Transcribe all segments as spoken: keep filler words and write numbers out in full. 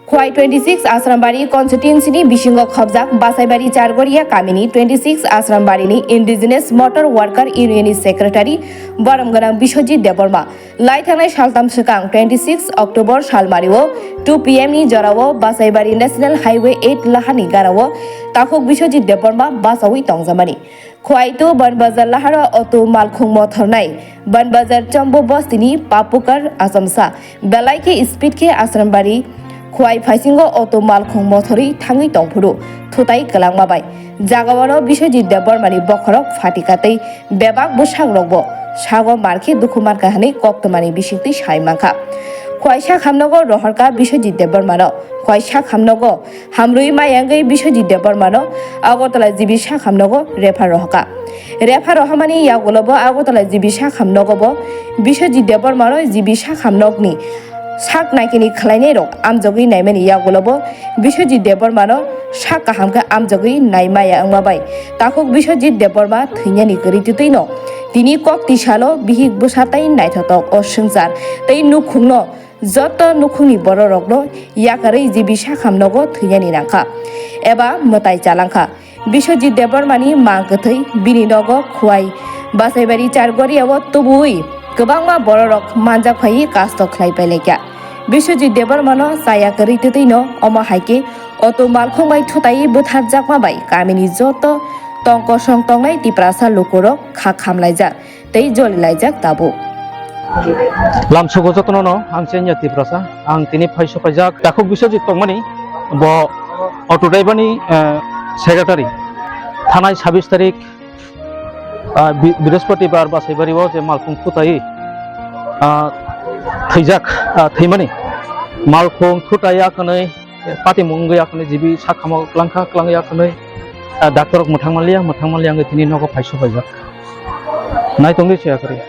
Khwai twenty six Asrambari constituency ni bisingo khobjak Basaibari Chargoria kamini twenty six Asrambari ni Indigenous Motor Worker Union ni secretary borom gwnang Biswajit Debbarma lai thangnai saltam swkang twenty six October salmario two P M ni jorao Basaibari National Highway eight lahani garao takhuk Biswajit Debbarma bachaui tongjamani. Khwai to Banbazar laharo auto malkhung mothornai Banbazar Chombo bostini Papukar Achamsa belai khe speed khe Asrambari Khwai phaisingo auto malkhung mothorwi thangwi tongphuru thutai kwlangma bai. Jagao no Biswajit Debbarmani bokhorok phatika tei bebak bwsarokbo sago mar khe dukhu mankha hwnwi koktwmani bisingtwi sai mankha. Khwai sakhamnogo rohorkha Biswajit Debbarmano. Khwai sakhamnogo hamrwi maya wngwi Biswajit Debbarmano Agartala G B sakhamnogo refer rohorkha. Refer rohormani yagulobo Agartala G B sakhamnogobo Biswajit Debbarmano G B sakhamnokni sak naikini khwlainairok amjogwi naimani yagulobo Biswajit Debbarmano sak kaham khe amjogwi naimaya wngma bai takhuk Biswajit Debbarma thwinani kwrwi twtwino tini kok tisalo bihik bwsa tei naithotok o swngchar tei nukhungno joto nukhungni bororokno yakarwi G B sakhamnogo thwinani nangkha eba mwtai chalangkha. Biswajit Debbarmani mang kwthwi bini nogo Khwai Basaibari Chargoriao tubui kwbangma bororok manjak phaiwi kasto khlai pailaikha. Biswajit Debbarmano chaya kwrwi twtwino omo hai khe auto malkhung bai thutaiwi butharjakma bai kamini joto tong kosong tongnai Tiprasa lukurok kha khamlaijak tei jolilaijak tabuk. Lamsogo jotono no ang chengya Tiprasa, ang tini phaiso paijak takhuk Biswajit tongmani bo auto driver ni, eh, secretary. Thanai sabis tarik, ah, Bi-, Brihaspatibar Basaibari o je malkhung thutai, ah, thwijak, ah, thwimani malkhung thutai akhwnwi Patimung wngwi akhwnwi G B sakhamo klangkha, klangwi akhwnwi, ah, doctor rok mwthang manliya, mwthang manliya wngwi tini nogo phaiso paijak. Naitongdi se akhwri.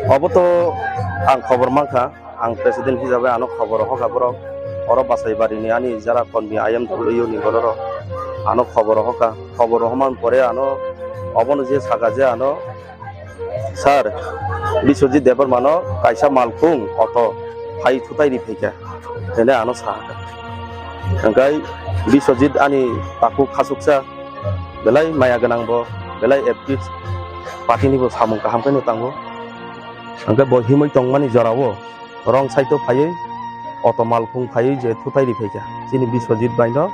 Obo to ang khobor mankha, ang president hisabe ano khobor hoka borok, oro Basaibari ni ani jara kormi I M W ni borok ano khobor hoka, khobor homan pore ano obono je saka je ano Sir, Biswajit Debbarmano kaisa malkhung auto phai thutai ri phaikha, hwnwi ano sa kha. Hwnkhe Biswajit ani takhuk khachuksa belai maya gwnang bo, belai active, party ni bo samung kaham khe no tango. Hwnkhe bo himwi tongmani jorao wrong side o phaiwi auto malkhung phaiwi je thutai ri phaikha chini Biswajit bai no.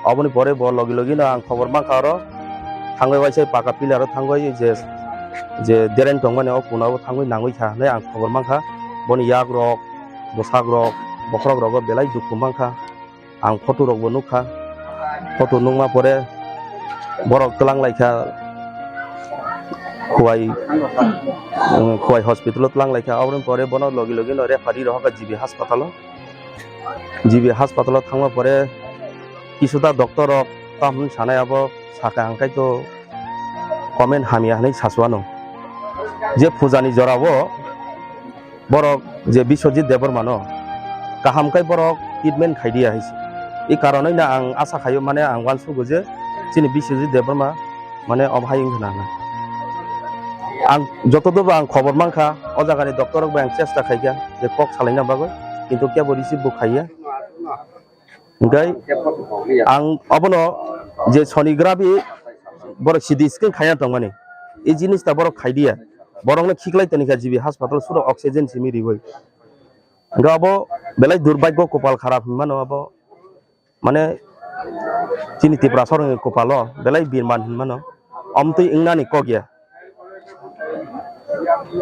Oboni pore bo logi logi no ang khobor mankha oro thangwi waisa paka pillar o thangwi je, je drain tongmani o kuna o thangwi nangwi kha hinwi ang khobor mankha. Boni yak rok, bwsak rok, bokhorok rogo belai dukhu mankha. Ang photo rok bo nukha. Photo nukma pore borok twlang laikha Khowai, um, Khowai hospital o twlang laikha. Oboni pore bono logi logi no referee rohorkha G B hospital o. G B hospital o thangma pore kisuda doctor rok tamo sanai abo saka hwnkhe to comment hamya hinwi sachuano. Je pujani jorao borok je Biswajit Debbarma no kaham khe borok treatment khai diya hai se. I karonoi no ang asa khaio mane ang uansugo je chini Biswajit Debbarma Mane omo hai wngkha na. Ang joto dobo ang khobor mankha, o jagani doctor rok bai ang chesta khaikha je kok salaina bagwi, kintu kebo receive bo khaiya. Hingkai ang obono je sonography borok C T scan khaina tongmani, e jinis ta borok khaidiya, borokno khiklai tonikha G B hospital suro oxygen simi riwi. Hingke abo belai durbagyo kopal kharap hinmano abo. Mane chini Tiprasarokni kopalo belai birman hinmano, omtwi wngnani kok ya.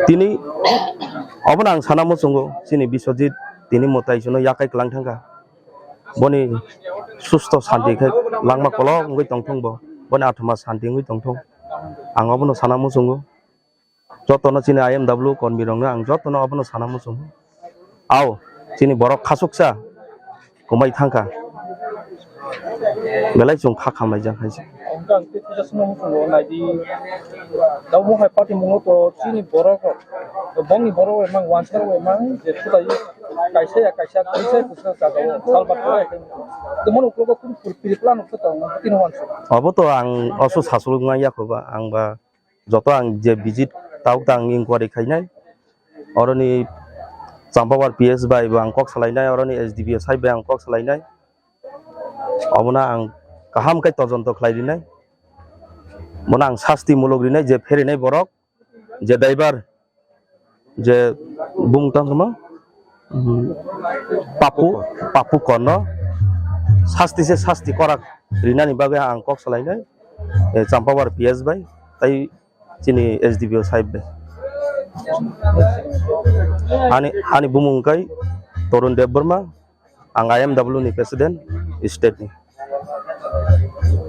Tini obono ang sana muchungo, chini Biswajit tini mwtai chwngno yakai kwlang thangkha. Boni susto santi khe langma kolok wngwi tongthung bo, boni athama santi wngwi tongthung. Ang obono sana muchungo. Jotono chini I M W kormi rokno ang jotono obono sana muchungo. Ao, chini borok khasuksa kwmai thangkha. Belai chwng kha khamlaijak hai se. Hwnkhe ang tei kisa swngna muchungo, naidi, tabuk hai party mungo to chini borok rok, bongni borok rok emang wansa rok emang je sutai kaisa ya kaisa kaisa kaisa sajao salbat khe. Tomon uklogo kunu pre plan ukhe tong tini wansa. Obo to ang oso sasuluk wngya kho ba, ang ba joto ang je visit tabuk ta ang inquiry khainai, oroni Champawar P S bai bo ang kok salainai, oroni S D P O side bai ang kok salainai, obono ang kaham khe todonto khlai rinai, bono ang sasti muluk rinai je pherinai borok, je driver, je bumung tang khe ma, hmm, Papu, Papu Kono sasti se sasti korak rinani bagwi ang kok salainai, eh, Champawar P S bai, tai chini S D P O sahib bai. Ani, ani bumung kai Torun Debbarma, ang I M W ni president, state ni.